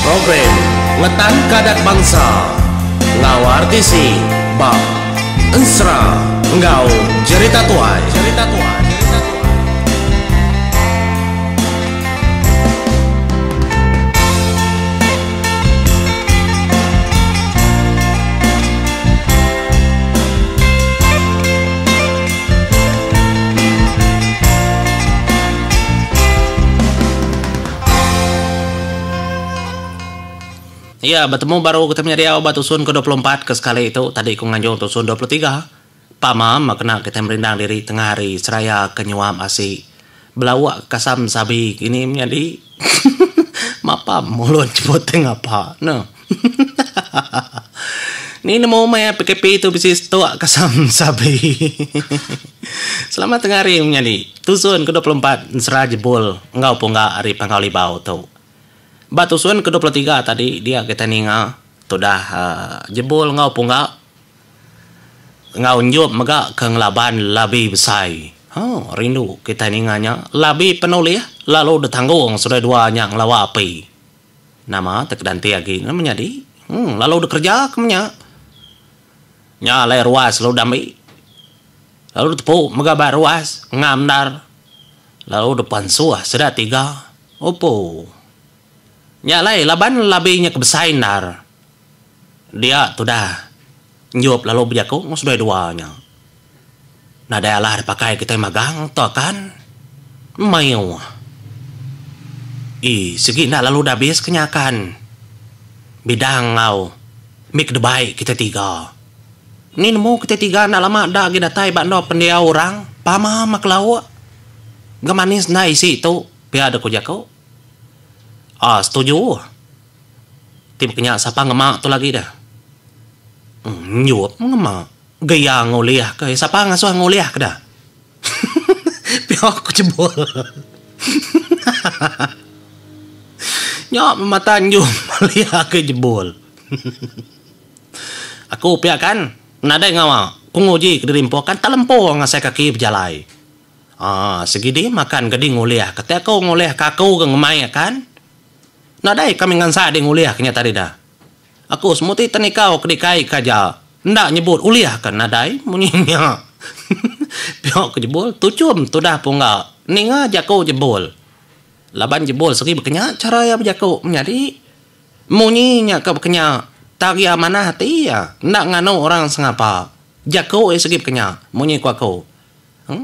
Program Ngetanka Adat Bansa enggau RTC ba Ensera enggau Jerita Tuai. Iya, betemu baru kita menyadi au ba tusun ke 24 ke sekali tu tadi ku nganjung tusun 23. Pama meh kena kitai merindang diri tengah hari seraya ke nyuap asi belauk kasam sabi kini menyadi mapam mulut jeput ti ngapa ne. Ni nemu maya PKP tu bisi stuk kasam sabi. Selamat tengah hari menyadi. Tusun ke 24 ensera jebul enggau pungga ari Panggau Libau tu. Ba tusun ke 23 tadi dia kitai ninga tudah jebul enggau pungga enggau enjup mega ke ngelaban labi besai. Huh rindu kitai ninga nya labi penulih lalu ditanggung seduai dua nya ngelawa api. Nama te kedanti agi ne menyadi. Huh lalu dikereja ke menya. Nya alai ruas lalu dambi. Lalu ditepu mega ba ruas ngam endar. Lalu depansuh sida tiga. Opo. Nya alai laban labi nya ke besai endar. Dia tudah njup lalu bejaku enggau seduai dua nya. Nadai alah dipakai kitai magang tu akan. Mayuh. Ii sigi enda lalu dah abis ke nya akan. Bidang enggau mih ke debai kitai tiga. Ni nemu kitai tiga enda lama da agi datai ba endur pendiau orang pama meh kelauk. Ga manis enda isi tu pia deh ku jaku. Aa setuju. Ti baka nya sapa ngema tu lagi deh. Njup ngema. Gaya ngulih ke sapa ngasuh ngulih ke dah. Pia ku jebul. Nya mata njup meli agi jebul. Aku pia kan nadai ngawa ku nguji kediri empu kan tak lempung asai kaki bejalai. Aaa sigi di makan ke di ngulih ke ti aku ngulih ke aku ke ngemai akan. Nadai kami ngansa di ngulih ke nya tadi dah. Aku semuti tenikau ke dikai ke aja enda nyebut ulih ke nadai munyi nya. Pia ke jebul tuchum tudah pungga ninga jaku jebul. Laban jebul segi baka nya chara iya bejaku menyadi munyi nya ke baka nya tang iya manah ati iya enda nganu orang sengapa. Jaku iya segi baka nya munyi ku aku.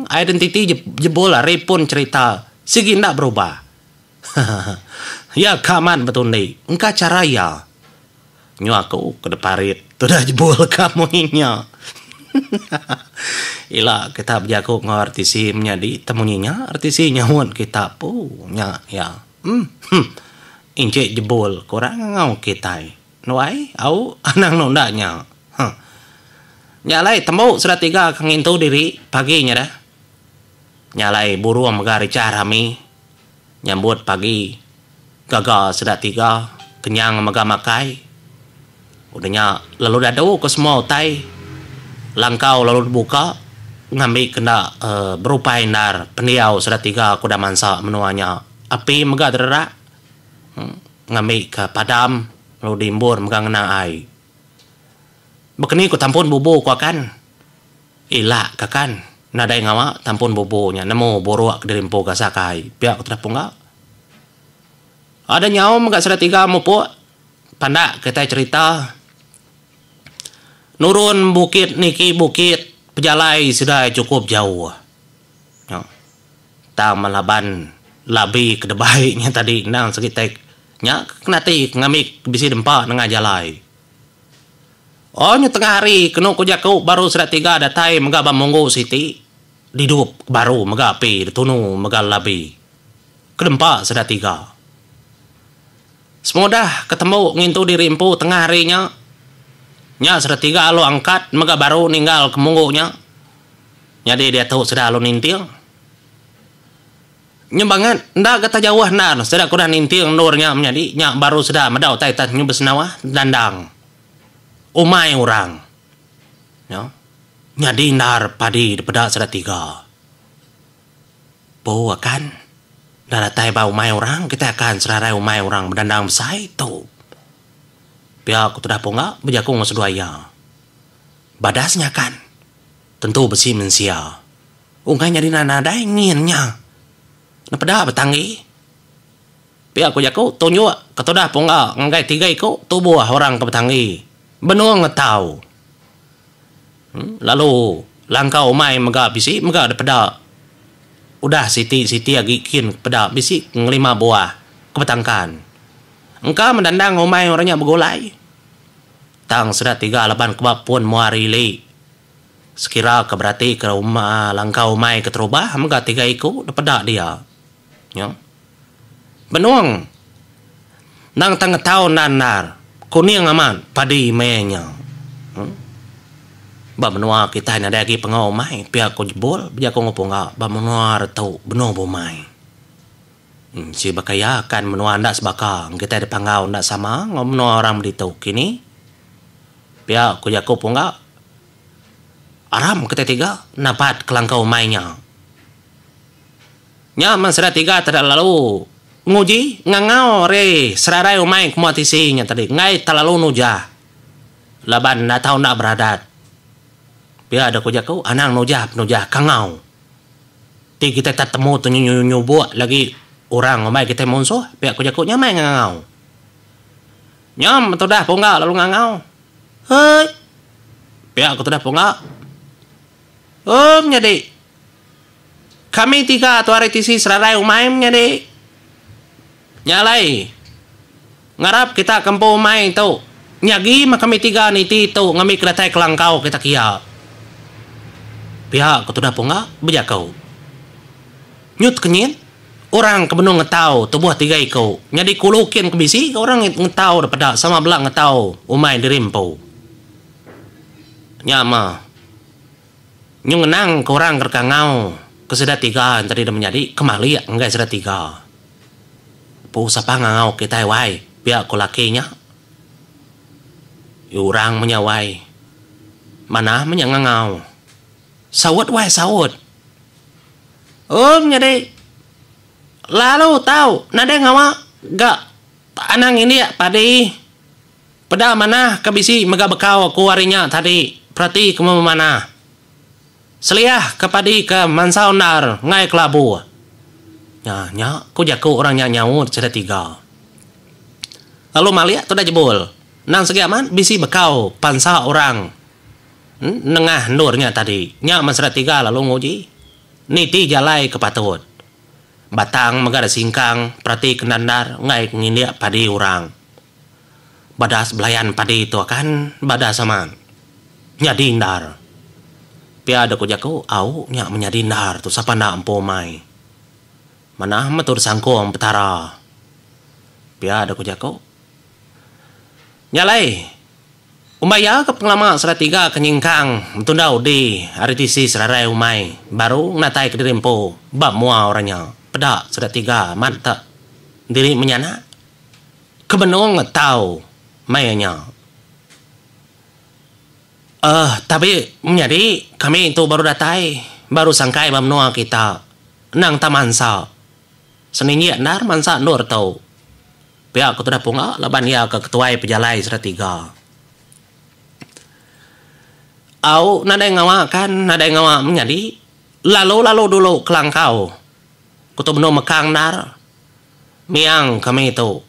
Identiti jebul ari pun cherita sigi enda berubah. Iya ka amat betundi engka chara iya. Nyu aku ke deparit tudah jebul ka munyi nya. Ila kita bejaku enggau RTC menyadi te munyi nya RTC nyaut kita pu nya iya. Uhh inchik jebul ku orang ngangau kitai. Nuai au anang nunda nya. Huh. Nya alai tembu sida tiga ke ngintu diri pagi nya dah. Nya alai burung mega richah rami. Nyambut pagi gaga sida tiga kenyang mega makai. Udah nya lalu dadu ke semua utai langkau lalu dibuka ngambi ke enda berupai endar pendiau sida tiga ke udah mansa menua nya. Api mega dererak ngambi ke padam lalu diimbur mega ngena ai. Bekeni ku tampun bubu ku akan. Ila ka kan nadai ngawa tampun bubu nya nemu buruk ke diri empu gasa ka ai pia ku tudah pungga. Ada nyau mega sida tiga mupuk pandak kitai cherita nurun bukit niki bukit pejalai sida chukup jauh. Nya tang melaban labi ke debai nya tadi endang segi tai nya ke nati ngambi bisi dempa nengah jalai. Oh nyu tengah hari kenu ku jaku baru sida tiga datai mega ba munggu siti didup baru mega api ditunu mega lelabi kedempa sida tiga. Semudah ke tembu ngintu diri empu tengah hari nya, nya sida tiga alu angkat mega baru ninggal ke munggu nya. Nyadi diatu sida alu ninting. Nyu bangat enda ga tak jauh endar sida ke udah ninting endur nya menyadi nya baru sida meda utai tan nyu besenawah dandang umai orang. Nyo nyadi endar padi dipeda sida tiga. Pu akan. Enda datai ba umai orang kitai akan serarai umai orang bedandang besai tu. Pia ku tudah Pungga bejaku enggau seduai iya. Badas nya kan. Tentu besi mensia. Ungkai nyadi nadai nyin nya. Ne peda betanggi. Pia ku jaku tunjuk ke tudah Pungga ngagai tiga iku tubuh orang ke betanggi benung ngetau. Lalu langkau umai mega bisi mega dipeda udah siti-siti agi kin peda bisi ngelima buah ke betangkan. Engka mendandang umai orang nya begulai. Tang sida tiga laban ke ba pun mua hari ili. Sekira ke berati ke uma langkau umai keterubah mega tiga iku dipeda dia. Nya. Benung endang tang ngetau enda endar kuning amat padi meh nya. Ba menua kitai nadai agi pengawa umai pia ku Jebul bejaku enggau Pungga ba menua retu benung bumai. Si baka iya kan menua enda sebaka kitai da Panggau enda sama enggau menua orang ditu kini. Pia ku jaku Pungga aram kitai tiga napat kelangkau umai nya. Nya meh sida tiga teda lalu nguji ngangau ari serarai umai ke mua tisi nya tadi enggai telalu nujah laban enda tau enda beradat. Pia deh ku jaku anang nujah penujah kangau. Ti kitai tetemu tu nyubuk lagi orang ngumbai kitai munsuh pia ku jaku nya meh ngangau. Nya meh tudah pungga lalu ngangau. Hei. Pia ku tudah pungga. Um nyadi. Kami tiga tu ari tisi serarai umai menyadi. Nya alai, ngarap kita ke empu umai tu nyagi meh kami tiga niti tu ngambi ke datai kelangkau kita kia. Pia ku tudah Pungga bejaku. Nyut kenyit, orang ke benung ngetau tubuh tiga iku nyadi kulu kin ke bisi ga orang ngetau da peda sama bela ngetau umai diri empu. Nya meh. Nyu ngenang ke orang ke deka ngau ke sida tiga enti deh menyadi ke malik ngagai sida tiga. Empu sapa ngangau kitai wai pia ku laki nya. Yu orang meh nya wai. Manah meh nya ngangau. Saut wai saut. Oh menyadi lalu tau nadai ngawa ga anang indik padi. Peda manah ke bisi mega bekau aku ari nya tadi perati ke memanah. Seliah ke padi ke mansau endar enggai kelabu. Nya nya ku jaku orang nya nyaut sida tiga. Lalu malik tudah jebul endang segi amat bisi bekau pansa orang nengah endur nya tadi. Nya men sida tiga lalu nguji niti jalai ke patut. Batang mega da singkang perati ke enda endar enggai ke ngindik padi orang. Badas belayan padi tu akan badas amat. Nyadi endar. Pia deh ku jaku, au nya menyadi endar tu sapa enda empu umai. Manah meh tu disangkung Petara. Pia deh ku jaku. Nya alai, umbai iya ke pengelama sida tiga ke nyingkang betunda udi ari tisi serarai umai baru ngenatai kediri empu ba mua orang nya. Peda sida tiga amat te diri menyanak. Ke benung ngetau maya nya. Ehh tabi menyadi kami tu baru datai baru sangkai ba menua kita endang tak mansa. Seninjik endar mansa endur tu. Pia ku tudah pungga laban iya ke ketuai pejalai sida tiga. Au nadai ngawa kan nadai ngawa menyadi lalu lalu dulu kelangkau ku tu benung mekang endar. Miang kami tu.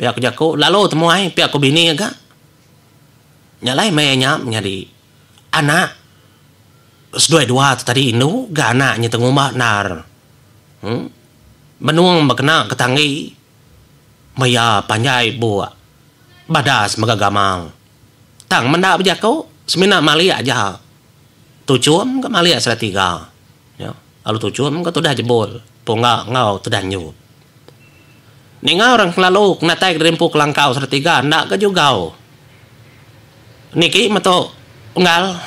Pia ku jaku lalu temuai pia ku bini ga. Nya alai maya nya menyadi anak seduai dua tu tadi indu ga anak nya tengumba endar. Em benung bekena ke tanggi maya panjai buk badas mega gamal. Tang menda bejaku semina malik aja. Tuchum ga malik sida tiga. Nya lalu tuchum ga tudah jebul pungga enggau tudah enju. Ninga orang kelalu kenatai ke dirimpu kelangkau sida tiga enda ga jugau. Niki metu unggal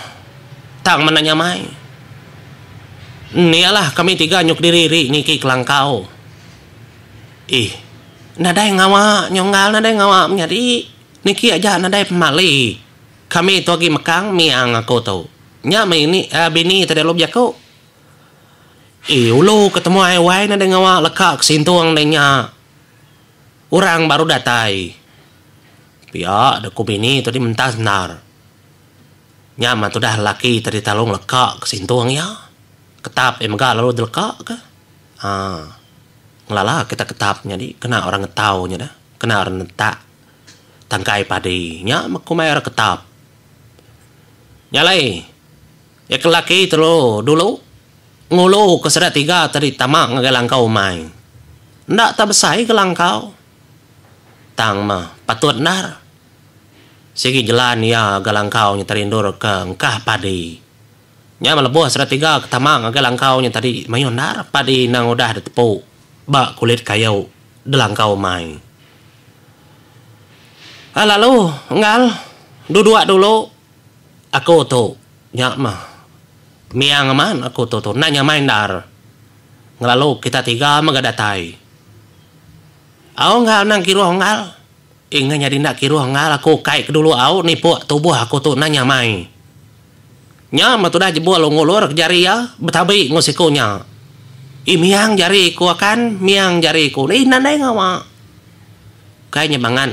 tang menda nyamai. Nia lah kami tiga nyuk diri ri niki kelangkau. Ih nadai ngawa nya unggal nadai ngawa menyadi niki aja nadai pemali. Kami tu agi mekang miang aku tu. Nya meh ini bini tadi lalu bejaku. Ii ulu ke temuai wai nadai ngawa leka ke sintung deh nya. Orang baru datai. Pia deh ku bini tadi mentas endar. Nya mah tudah lelaki tadi talung leka ke sintung iya. Ketap iya mega lalu dileka ke. Haa. Ngelala kita ketap nyadi kena orang ngetau nya dah. Kena orang netak tangkai padi. Nya meh kumbai orang ketap. Nya alai iya ke lelaki telu dulu ngulu ke sida tiga tadi tama ngagai langkau umai. Enda tak besai ke langkau. Tang meh patut endar. Sigi jelan iya ga langkau nya tadi endur ke engkah padi. Nya meh lebuh sida tiga ke tama ngagai langkau nya tadi mayuh endar padi endang udah ditepu ba kulit kayu delangkau umai. Lalu enggal duduk dulu aku tu nya meh miang amat aku tu tu enda nyamai endar ngelalu kita tiga mega datai. Au enggal endang kiruh enggal. Inga nyadi enda kiruh enggal aku kai ke dulu au nipuk tubuh aku tu enda nyamai. Nya meh tudah jebul ngulur ke jari iya betabi enggau siku nya. Ih miang jari ku akan, miang jari ku. Ih nadai ngawa. Ukai nya bangat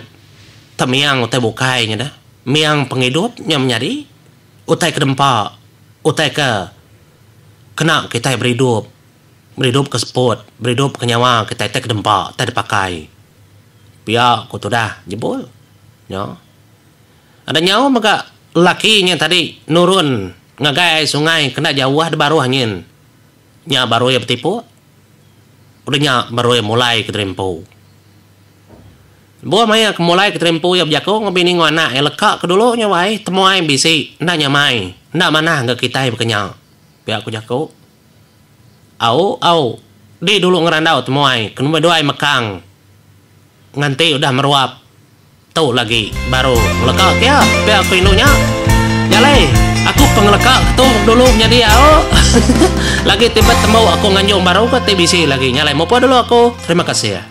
temiang utai bukai nya dah. Miang pengidup nya menyadi utai ke dempa, utai ke kena kitai beridup. Beridup ke seput, beridup ke nyawa kitai tai ke dempa, tai dipakai. Pia ku tudah jebul. Nya. Ada nyau mega lelaki nya tadi nurun ngagai ai sungai kena jauh da baruh nyin. Nya baru iya betipuk. Udah nya baru iya mulai ke diri empu. Lebuh maya ke mulai ke diri empu iya bejaku enggau bini enggau anak iya leka ke dulu nya wai temuai bisi enda nyamai enda manah ga kitai baka nya. Pia ku jaku. Au au di dulu ngerandau temuai ke number duai mekang nganti udah meruap. Tu lagi baru ngeleka kia pia ku indu nya. Nya alai aku pengeleka ke tu dulu nyadi au. Lagi ti betemu aku nganjung baru ke ti bisi lagi. Nya alai mupuk dulu aku. Terima kasih.